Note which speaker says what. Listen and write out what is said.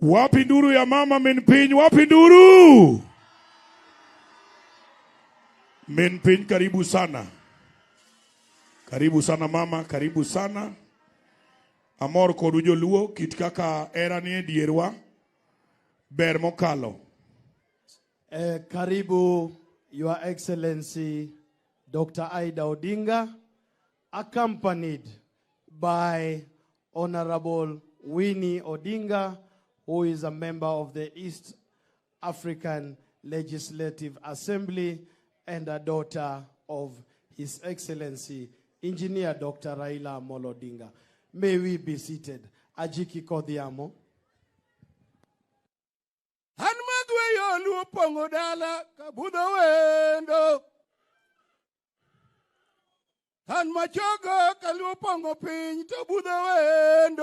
Speaker 1: Wapi nduru ya mama min piny? Wapi nduru? Min piny, karibu sana. Karibu sana mama, karibu sana. Amor kodu joluo, kit kaka era nie dierwa. Ber mokalo.
Speaker 2: Karibu, Your Excellency, Dr. Ida Odinga, accompanied by Honorable Winnie Odinga, who is a member of the East African Legislative Assembly and a daughter of His Excellency, Engineer Dr. Raila Amolo Odinga. May we be seated. Ajiki Kodiamo.
Speaker 3: An magweyo luo pong'o dala kabudho wendo. An machogo kaluo pong'o piny to budho wendo.